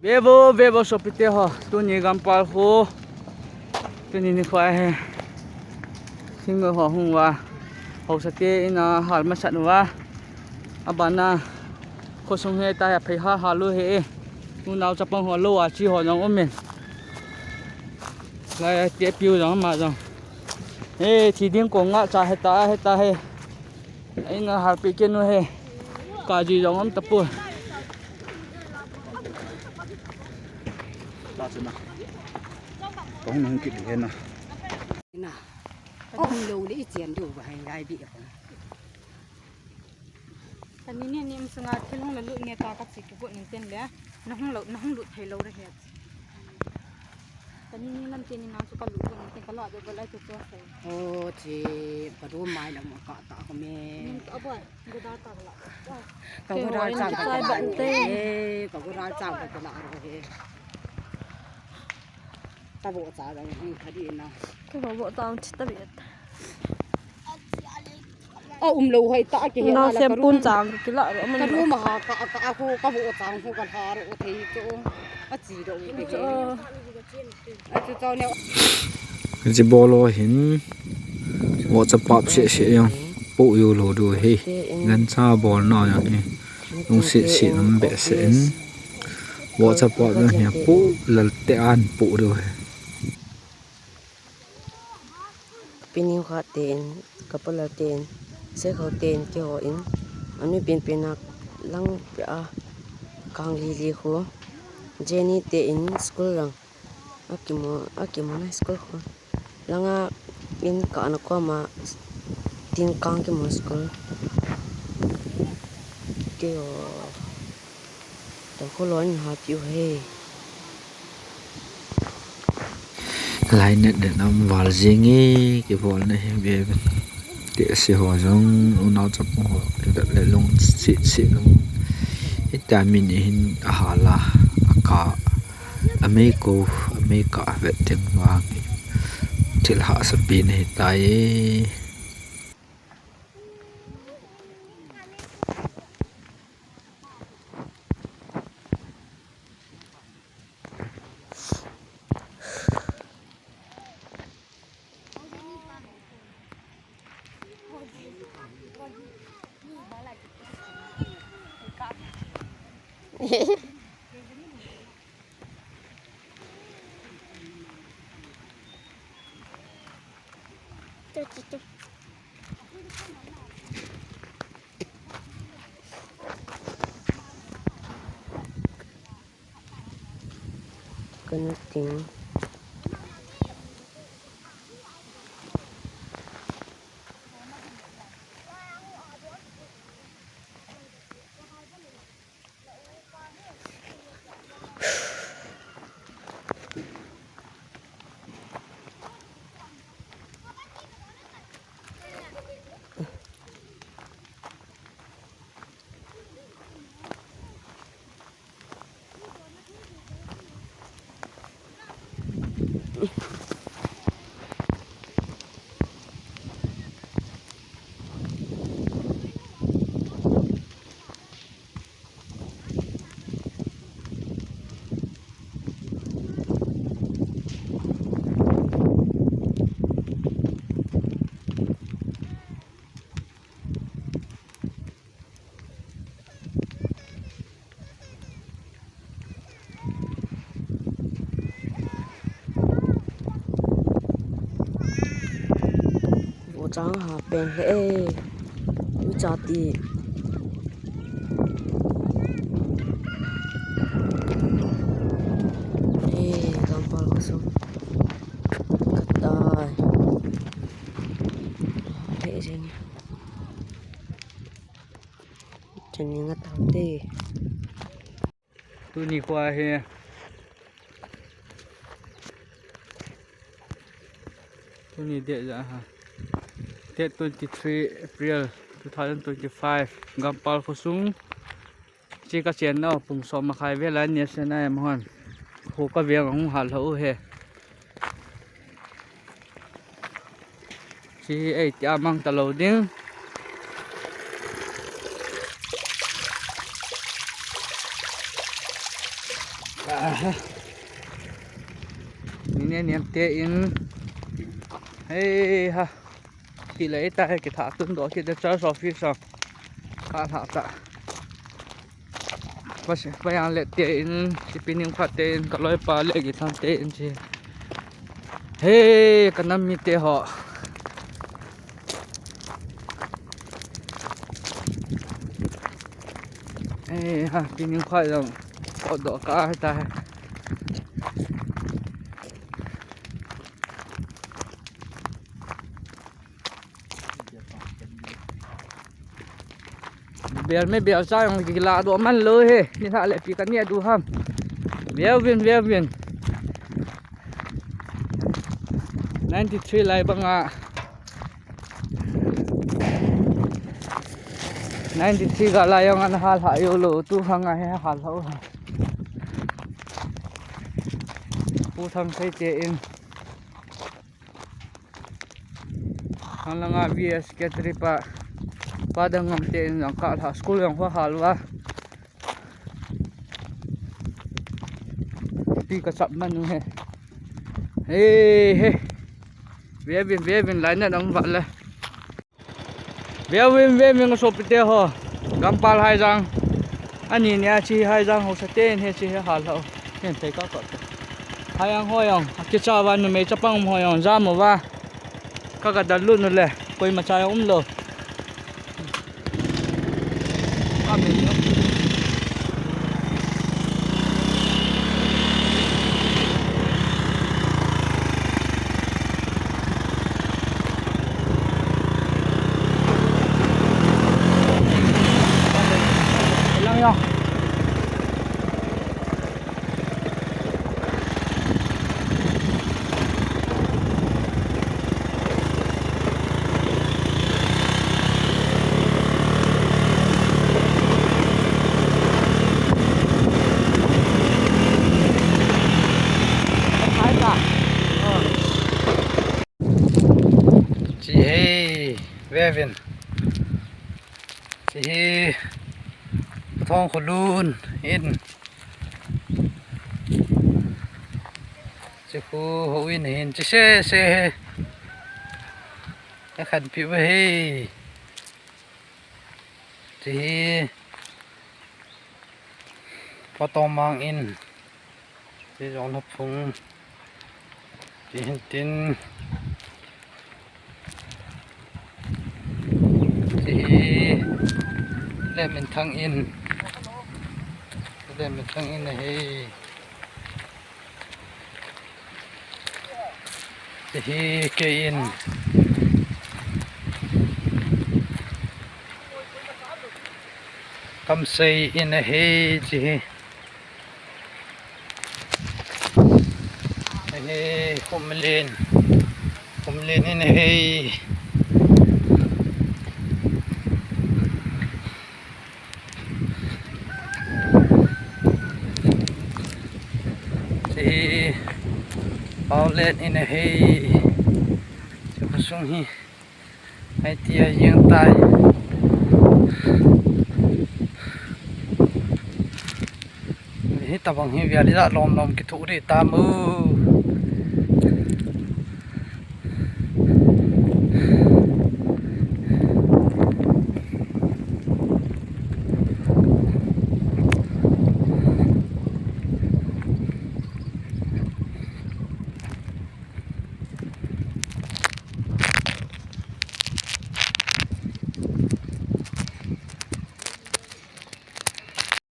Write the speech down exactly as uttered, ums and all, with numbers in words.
Vevo, vevo sopite ho, tuni Gampal khu, tuni nikho ahi. Thingnoi ho hung uva, haosa te in ahal masat uva. Abana, khosung hi tia phei hahal u ahi. Unau chapang ho lou a che ho jong um in. Lai a te piu jong ama jong. He, thi ding kong nga cha heta, heta he. Ina harpi kenu he. Kaji jong um tapoi. Ta chuna. Kong nung kit he na. Na. Kong lo le i chian du ba hai gai bi ko. Kani ni ni sunga thil hung la lut nge ta ka chi ki ko nin ten le. Na hung lo, na hung lut thei lo re he. Kani ni lam te ni nang chu ka lut ko, te ka la do ba lai chu chu sai. O, che, ka do mai lam ka ta ko me. Nin ka boy, go da ta la. Ka go da cha ka la. Te, ka go da cha ka la ro he. Ta bo cha da ni ka di na. Ka bo ta chi ta bi. A um lo hoi ta ke he na la sem ka pun rum. Chang ki la ro man. Ka rum ha ka, ka, ka ho ka bo chang ho ka la ro thei chu. A chi do u te. Chu. A chu chu ne. Ji bol o hin. Wo cha pap se se yang. Po yo lo do he. Ngan cha bol na yang he. Lung se se nam be se in. Wo cha pap yang he po lal te an po do he. Pini kha ten, kapala ten, sekho ten kihou in, anui penpen a lang pia kang lili khu, Jenny te in school lang, akimu, akimu na school khu, langa in ka ana koma, tin kang kimu school, kihou. Tokho lon ha piu he. Lai net den am val jing e, kibol na hi be. Te se ho jong, unau chapang ho, le lung si si lung. Ita min hin ahala, aka, amei ko, amei ka vet ding vang. Thil hahsa pi na hi tai e. Kana ting. Vo chang ha pen le e. U cha ti. E, Gampal ko so. Katai. He jeng. Chani nga tau te. Tuni kho ahi. Tuni date ja ha. Date twenty-three April two thousand twenty-five. Gampal khosung. Chi ka chen nau pung som makhai vel a ni se na em hon. Kho ka veng hung hal ho he. Chi ei ti a mang ta lo ding. Aha. Ni ne niam te in. Hei ha. Ti le ta he kitha tun do ki the church office a. Ka tha ta. Pas, pa yang le te in, si pining pha te in, ka loi pa le ki thang te in si. Hei, ka nam mi te ho. Hei, ha, pining pha jong. Ko do ka ta he. Bel me bel cha jong kila do man lo he. Ni tha le pi ka ni a du ham. Bel vin, bel vin. Ninety three lai banga. Ninety three ga lai jong an hal ha yo lo tu hanga he hal ha. Pu thang thei te in. Hang langa V S Secretary pa, pa dang ngam te in jong ka lha school jong ho hal va. Pi ka chap man u he. He, he. Ve vin, ve vin lai na dang va le. Ve vin, ve vin ka sopi te ho. Gampal hai jang. Ani ni a chi hai jang ho sa te in he chi he hal ho. Nen thei ka ko te. Hai jang ho jong. Aki cha va nu mei chapang ho jong. Jam u va. Ka ka dal lut nu le, koima cha jong um lo. Amen. Lang yo. Chi hei, ve vin. Chi hi, thong khulun in. Chi khu ho in hin chi se se he. Ka khan pi ve he. Chi hi. Patomang in. Chi jong na phung. Chi hin tin. Chi hi le min thang in. Le min thang in ahi. Chi hi ke in. Kamsei in ahi chi hi. Ahi, khumlin. Khumlin in ahi. Chi hi, Paulet in ahi. Chi khosung hi. Hei tia jeng tai. Hitabang hi vial ija lom lom kithu ri tamu.